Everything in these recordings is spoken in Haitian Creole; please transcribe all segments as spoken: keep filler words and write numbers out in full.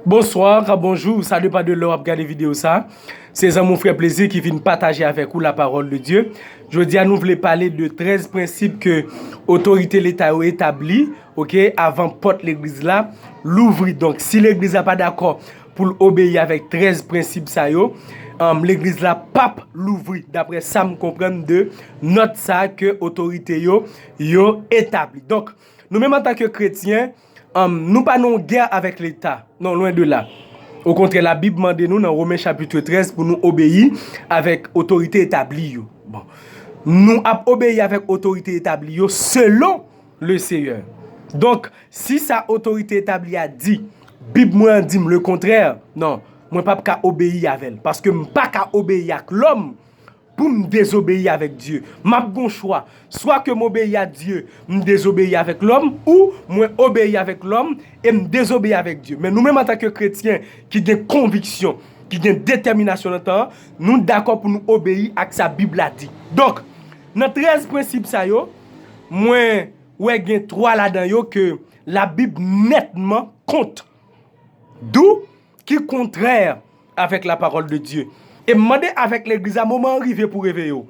Bonsoir, bonjou, sa depann de lè w ap gade videyo sa. Se zanmi w Frè Plezi ki vin pataje avèk ou la parole de Dieu. Jodi a nou vle pale de trèz prensip ke otorite leta yo etabli, oke, avan pòt legliz la louvri. Donk, si legliz la pa dakò pou l obeyi avèk trèz prensip sa yo, um, legliz la p ap louvri, daprè sa m konprann de nòt sa ke otorite yo, yo etabli. Donk, nou menm antanke kretyen, um, nou pa nan yon gè avèk leta. Non, lwen de la. Okontrè, Labib mande nou nan Women chapit trèz pou nou obeyi avèk otorite etabli yo. Bon. Nou ap obeyi avèk otorite etabli yo selon le Seyè. Donk, si sa otorite etabli a di, Bib mwen an di m le kontrè, non, mwen p ap ka obeyi avè l. Paske m pa ka obeyi ak lòm pou m dezobeyi avèk Dye. M ap gon chwa. Swa ke m obeyi a Dye, m dezobeyi avèk lòm, ou mwen obeyi avèk lòm e m dezobeyi avèk Dye. Men nou menm antanke kretyen ki gen konviksyon, ki gen detèminasyon nan tan an, nou dakò pou nou obeyi ak sa Bib la di. Donk, nan trèz prensip sa yo, mwen wè gen twa ladan yo ke Labib nètman kont. Dou ki kontrè avèk la parole de Dieu. E m mande avèk legliz la, moman an rive pou reveye w.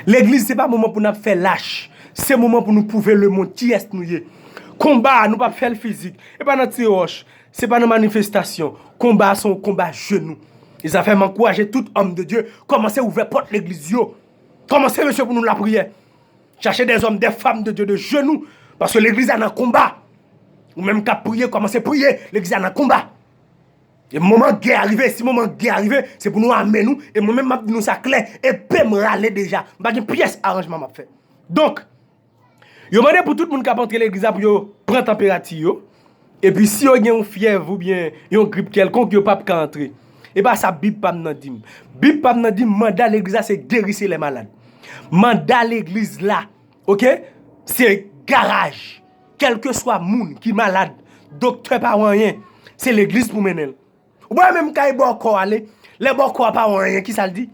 Legliz, se pa moman pou n ap fè lach. Se moman pou nou pwouve lemonn kiyès nou ye. Konba a, nou p ap fè l fizik. E pa nan tire wòch. Se pa nan manifestasyon. Konba a se yon konba jenou. E sa fè m ankouraje tout homme de Dieu, kòmanse ouvè pòt legliz yo. Kòmanse, mesye, pou nou lapriyè. Chache des hommes, des femmes de Dieu de jenou. Paske legliz la nan konba. Ou menm k ap priye, kòmanse priye. Legliz la nan konba. E moman gè a rive, si moman gè a rive, se pou nou ame nou. E mwen menm, m ap di nou sa klè, epe m rale deja. M pa gen pyès aranjman m ap fè. Donk, yo mande pou tout moun k ap antre legliz la pou yo pran tanperati yo. Epi si yo gen yon fyèv oubyen yon grip kèlkonk, yo p ap ka antre. E pa sa Bib pa m nan di m. Bib pa m nan di m manda legliz la se guérir les malades. Manda legliz la, oke, se garaj. Kèlkeswa moun ki malad, doktè pa wè anyen, se legliz pou mennen l. Ou pa wè menm kay bòkò a, lè, lè bòkò a pa wè anyen, kisa l di?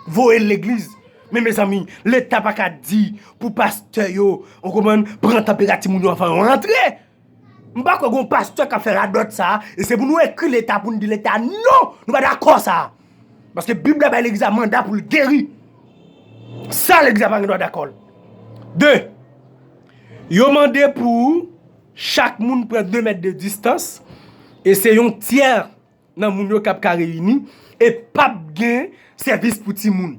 Voye l legliz. Men mezanmi, leta pa ka di pou pastè yo, ou konprann, pran tanperati moun yo anvan yo rantre. M pa kwè gon pastè k ap fè radòt sa a, e se pou nou ekri leta pou n di leta non, nou pa dakò sa a. Paske Bib la bay legliz la manda pou l geri. Sa legliz la pa gen dwa dakò l. De, yo mande pou chak moun pran de mèt de distans, e se yon tyè nan moun yo k ap ka reyini, e p ap gen sèvis pou timoun.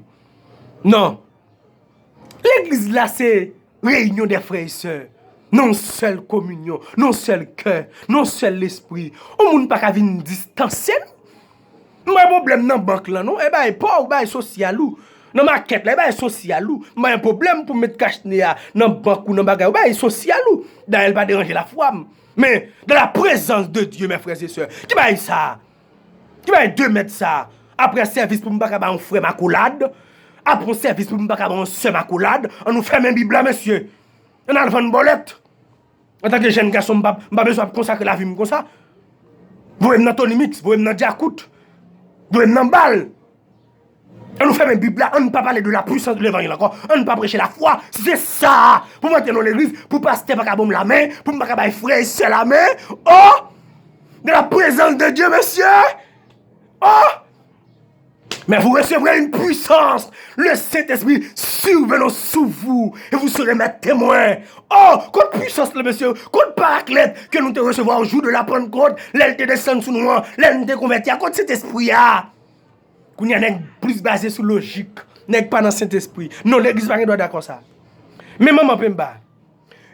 Non. Legliz la se reyinyon dè frè e sè, nan yon sèl kominyon, nan yon sèl kè, nan yon sèl lespri. Yon moun pa ka vin distanse nou. M pa gen pwoblèm nan bank lan, non. E bagay pa w, bagay sosyal ou. Nan makèt la, e bagay sosyal ou. M pa gen pwoblèm pou m met kach ne a nan bank ou, nan bagay ou, bagay sosyal ou. Dayè, l pa deranje lafwa m. Men, dans la présence de Dieu, mes frères et sœurs, ki bagay sa a? Ki bagay de mèt sa a? Apre sèvis pou m pa ka ba yon frè m akolad, apre yon sèvis pou m pa ka ba yon sè m akolad, ann nou fèmen Bib la, mesye. Ann al vann bòlèt. Antanke jèn gason, m pa, m pa bezwen ap konsakre lavi m konsa. Voye m nan Tony Mix, voye m nan Djakout, voye m nan bal. Ann nou fèmen Bib la, ann pa pale de la puissance de l'évangile ankò, ann pa preche lafwa. Si se sa pou m antre nan legliz, pou pastè pa ka ban m lamen, pou m pa ka bay frè e sè lamen, oh! Dans la présence de Dieu, mesye! Oh! Mais vous recevrez une puissance, le Saint-Esprit survenant sur vous, et vous serez mes témoins. Oh, kot pwisans la, mesye, kot paraklèt ke nou te resevwa o jou de la Pannkòt, lè l te desann sou nou an, lè nou te konvèti a, kot Sentespri a? Kounye a, nèg plis baze sou lojik, nèg pa nan Sentespri. Non, legliz pa gen dwa dakò sa. Men manman penba,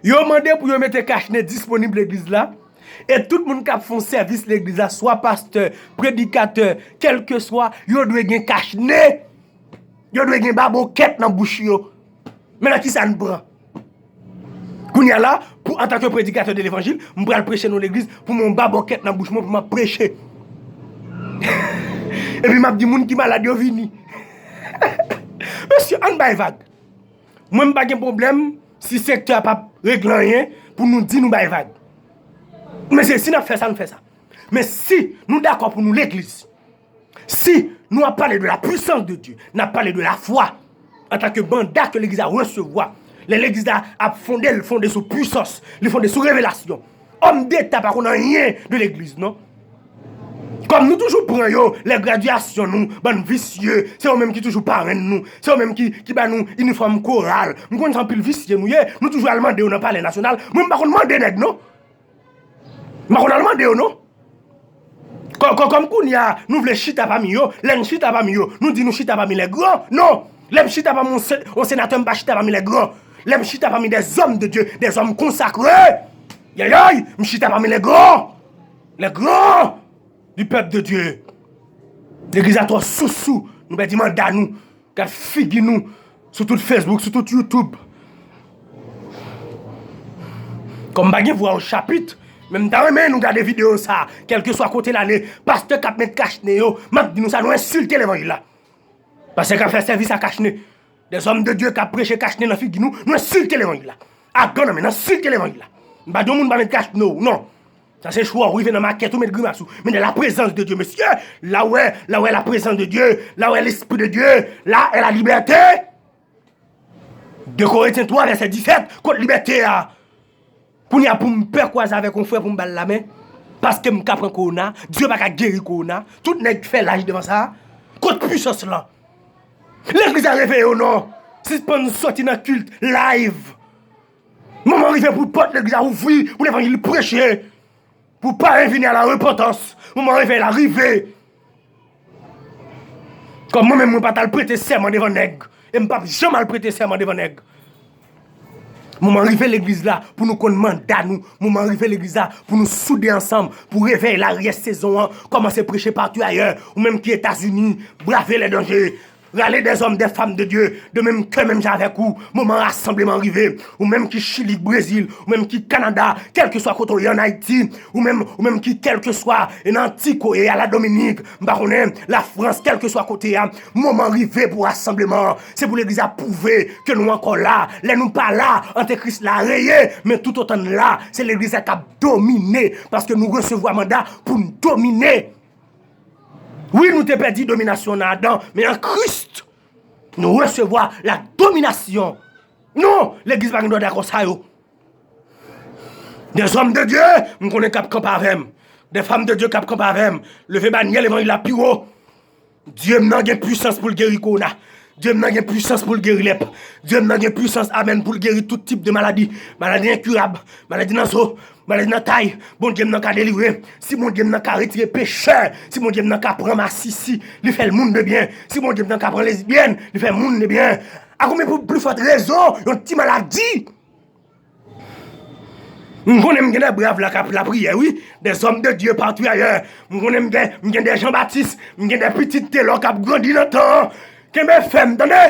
yo mande pou yo mete kach ne disponib legliz la, e tout moun k ap fè yon sèvis legliz la, swa pastè, predikatè, kèlkeswa, yo dwe gen kach ne. Yo dwe gen babokèt nan bouch yo. Men nan kisa n pran? Kounye a la, pou, antanke predikatè de levanjil, m pral preche nan legliz pou m yon babokèt nan bouch mwen pou m ap preche. Epi m ap di moun ki malad yo vini. Mesye, ann bay vag. Mwen, m pa gen pwoblèm si sektè a p ap regle anyen pou nou di nou bay vag. Men se si n ap fè sa, nou fè sa. Men si nou dakò pou nou legliz, si nou ap pale de la puissance de Dieu, n ap pale de lafwa antanke manda ke legliz la resevwa. Lè legliz la ap fonde, l fonde sou pwisans, li fonde sou revelasyon. Òm deta pa konn anyen de legliz, non. Kòm nou toujou pran yo, lè gradyasyon nou, bann visye, se yo menm ki toujou parenn nou, se yo menm ki, ki ba nou inifòm koral. M konn se anpil visye nou ye, nou toujou al mande yo nan Palè Nasyonal. Mwen, m pa konn mande nèg, non. M pa konn al mande yo, non. Kò-, kò-, kòm kounye a, nou vle chita pami yo, lè n chita pami yo, nou di nou chita pami les grands. Non! Lè m chita pami yon se-, yon senatè, m pa chita pami les grands. Lè m chita pami des hommes de Dieu, des hommes consacrés, yayay, m chita pami les grands. Les grands du peuple de Dieu. Legliz la twò sousou, nou pèdi manda nou. Gad figi nou sou tout Facebook, sou tout YouTube. Kòm m pa gen vwa o chapit, men m ta renmen nou gade videyo sa, kèlkeswa kote l ale, pastè k ap met kachne yo, m ap di nou sa, nou ensilte levanjil la. Pastè k ap fè sèvis a kachne, des hommes de Dieu k ap preche kachne nan figi nou, nou ensilte levanjil la. Agan nan men, nou ensilte levanjil la. M pa di yon moun pa met kachne w, non. Sa se chwa w rive nan makèt ou met grimas ou. Men de la présence de Dieu, mesye. La wè, la wè la présence de Dieu. La wè l'esprit de Dieu. La est la liberté. De Korentyen twa, vèsè disèt, kot libète a? Kounye a pou m pè kwaze avèk yon frè pou m ba l lamen, paske m ka pran kowona, Dye pa ka geri kowona, tout nèg fè laj devan sa, kot pwisans lan? Legliz la reveye w non, sispann sòti nan kilt live. Moman rive pou pòt legliz la ouvri, pou levanjil preche, pou paren vini a la repantans. Moman revèy la rive. Kòm mwen menm, mwen pa t al prete sèman devan nèg. E m p ap janm al prete sèman devan nèg. Moman rive legliz la pou nou konn manda nou. Moman rive legliz la pou nou soude ansanm, pou revèy la, rès sezon an, kòmanse preche partou ayè. Ou menm ki Etazini, brave les dangers. Rale des hommes, des femmes de Dieu, de menm kè, menm jan avèk ou. Moman rasanbleman rive. Ou menm ki Chili, Brezil, ou menm ki Kanada, kèlkeswa kote w ye ann Ayiti, ou menm, ou menm ki kèlkeswa e nan Antiko e a la Dominik, m pa konnen, Lafrans, kèlkeswa kote a, moman rive pou rasanbleman an. Se pou legliz la pwouve ke nou ankò la. Lè nou pa la, antikris la reye, men toutotan n la, se legliz la k ap domine, paske nou resevwa manda pou n domine. Wi, nou te pèdi dominasyon nan Adan, men an Kris, nou resevwa la dominasyon. Non, legliz pa gen dwa dakò sa yo. Des hommes de Dieu, m konnen k ap kanpe avè m. Des femmes de Dieu k ap kanpe avè m. Leve banyè levanjil la pi wo. Dye m nan gen pwisans pou l geri kowona. Dye m nan gen pwisans pou l geri lèp. Dye m nan gen pwisans, amèn, pou l geri tout tip de maladi. Maladi enkirab, maladi nan zo, maladi nan tay. Bondye m nan ka delivre. Si Bondye m nan ka retire pechè, si Bondye m nan ka pran masisi, li fè l moun de byen. Si Bondye m nan ka pran lesbyèn, li fè moun de byen. A konbyen pou pli fòt rezon yon ti maladi? M konnen m gen de brav la k ap lapriyè, wi. Des hommes de Dieu partout ailleurs. M konnen m gen, m gen de Jean Baptiste, m gen de pitit Telò k ap grandi nan tan an. Kenbe fèm, tande!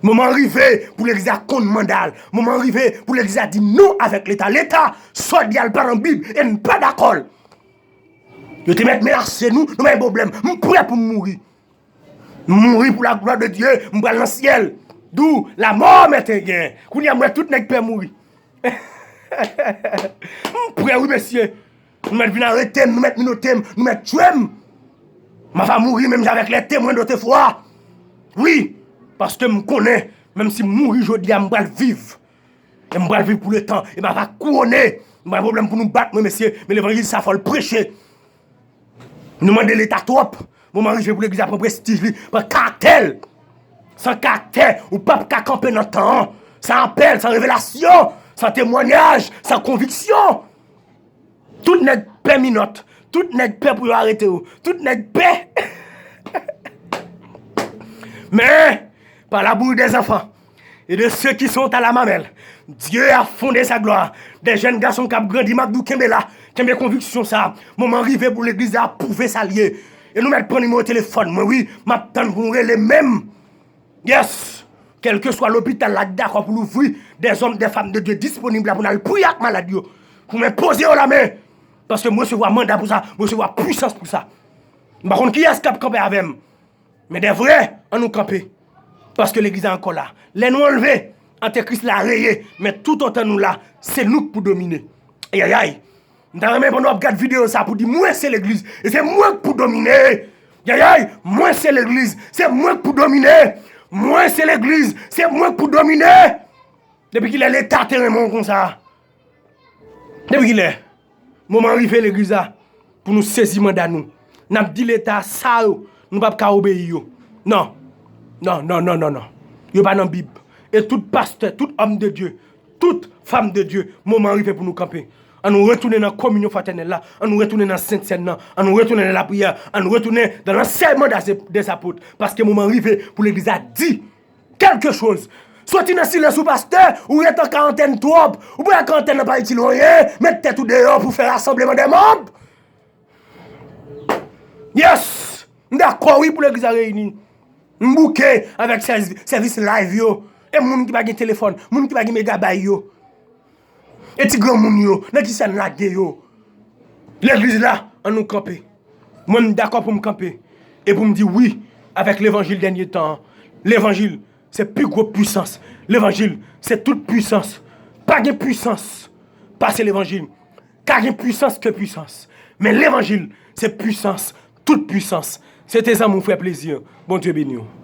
Moman rive pou legliz la konn manda l. Moman rive pou legliz la di non avèk Leta. Leta, sa w di a l pa nan Bib e n pa dakò l. Yo te mèt menase nou, nou pa gen pwoblèm. M prè pou m mouri. M mouri pou la glwa de Dye, m pral nan syèl. Dou, la mort m'est égal. Kounye a, m wè tout nèg pè mouri. M prè, wi, mesye. Nou mèt vin arete m, nou mèt minote m, nou mèt tchwe m. M ava mouri menm jan avèk les témoins d'autrefois. Wi, paske m konnen, menm si m mouri jodi a, m pral viv. E m pral viv pou letan. E m ava kouwone. M pa gen pwoblèm pou nou bat mwen, mesye. Men levanjil sa, fò l preche. Nou mande Leta twòp. Moman rive pou legliz la pran prestij li, pran karaktè l. San karaktè, ou p ap ka kanpe nan tan an. San apèl, san revelasyon, san temwayaj, san konviksyon. Tout nèg pè minòt. Tout nèg pè pou yo arete yo. Tout nèg pè. Men, pa la bouille des enfants et de ceux qui sont à la mamelle, Dieu a fondé sa gloire. De jèn gason k ap grandi, m ap di w kenbe la, kenbe konviksyon sa. Moman rive pou legliz la pwouve sa l ye. E nou mèt pran nimewo telefòn mwen, wi, m ap tann pou nou rele menm. Yes! Kèlkeswa lopital la dakò pou louvri, des hommes, des femmes de Dieu disponib la pou n al priye ak malad yo. Pou m enpoze yo lamen. Paske m resevwa manda pou sa, m resevwa pwisans pou sa. M pa konn kiyès k ap kanpe avè m. Men de vrè, ann nou kanpe. Paske legliz la ankò la. Lè nou anlve, antikris la reye. Men toutotan nou la, se nou k pou domine. Ayayay. M ta renmen pandan w ap gad videyo sa pou di, mwen se legliz. E se mwen k pou domine. Ayayay. Mwen se legliz. Se mwen k pou domine. Mwen se legliz. Se mwen k pou domine. Depi kilè Leta te renmen w konsa? Depi kilè? Moman rive legliz la. pou nou sezi manda nou. N ap di Leta sa yo, nou p ap ka obeyi yo. Non. Non, non, non, non, non. Yo pa nan Bib. E tout pastè, tout homme de Dieu, tout femme de Dieu, moman rive pou nou kanpe. An nou retounen nan kominyon fratènèl la, an nou retounen nan Sent Sèn nan, an nou retounen nan lapriyè, an nou retounen dans l'enseignement des, des apôtres, paske moman rive pou legliz la di kèlke choz. Soti nan silans ou pastè, ou ret an karantèn twòp, ou pa karantèn nan pa itil anyen, met tèt ou deyò pou fè rasanbleman dè manb. Yes! M dakò wi pou legliz la reyini. M bouke avèk sèvis, sèvis live yo. E moun ki pa gen telefòn, moun ki pa gen megabay yo. E ti granmoun yo, nan ki sa n lage yo? Legliz la, an nou kanpe. Mwen m dakò pou m kanpe. E pou m di wi avèk levanjil dènye tan an. Levanjil se pi gwo pwisans. Levanjil se tout pwisans. Pa gen pwisans pase levanjil. Ka gen pwisans ke pwisans. Men levanjil se pwisans, tout pwisans. Se te zanmi w frè Plezi. Bondye beni w.